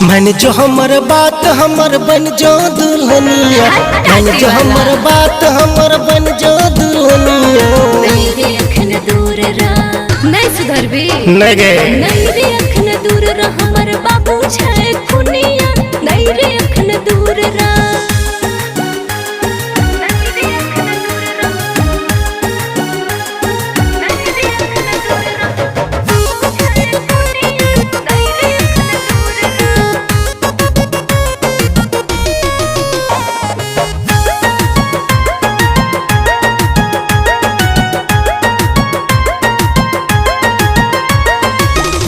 मन जो हमर बात हमर बन जो दुल्हनिया, मन जो हमर बात हमर बन जो दुल्हनिया। नहीं रे अखन दूर रह, नहीं सुधरबे। नहीं गे। नहीं रे अखन दूर रह, हमर बाबू छै खुनिया। नहीं रे अखन दूर रह। नहीं रे अखन दूर रह। नहीं रे अखन दूर रह। छै खुनिया। नहीं रे अखन दूर रह।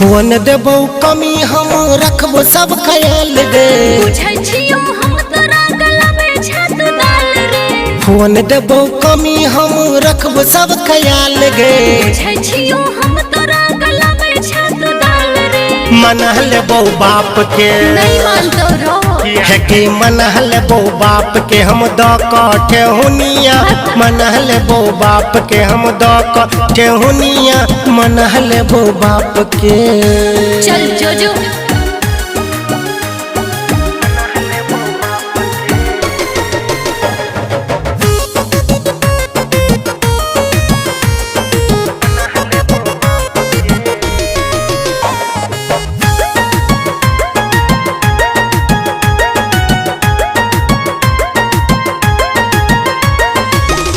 वन देबौ कमी हम रखबो सब ख्याल गे। बुझै छियौ हम तोरा गला में छात दाल रे। वन देबौ कमी हम रखबो सब ख्याल गे। बुझै छियौ हम तोरा गला में छात दाल रे। मना लेबौ बाप के। नहीं मानतो रो। है कि मना लेबौ बाप के हम द क ठेहुनिया, मना लेबौ बाप के हम द क ठेहुनिया, मना लेबौ बाप के। चल जो जो।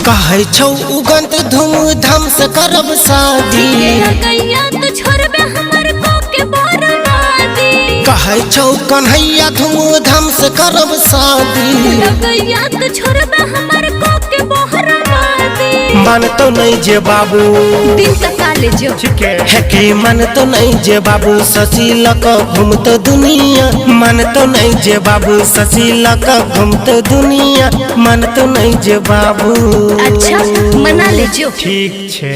कहै छौ उगंत धूमधाम से करब शादी। गैया तो छोड़बे हमर को के बर्बादी। कहै छौ कन्हैया धूमधाम से करब शादी। गैया तो छोड़बे हमर को के बर्बादी। मानतो नहीं जे बाबू। दिन तक काले जो। है कि मन तो नहीं जे बाबू शशि लक घूमतो दुनिया, मन तो नहीं जे बाबू शशि लक घूमतो दुनिया, मन तो नहीं जे बाबू। अच्छा मना ले जो। ठीक छे।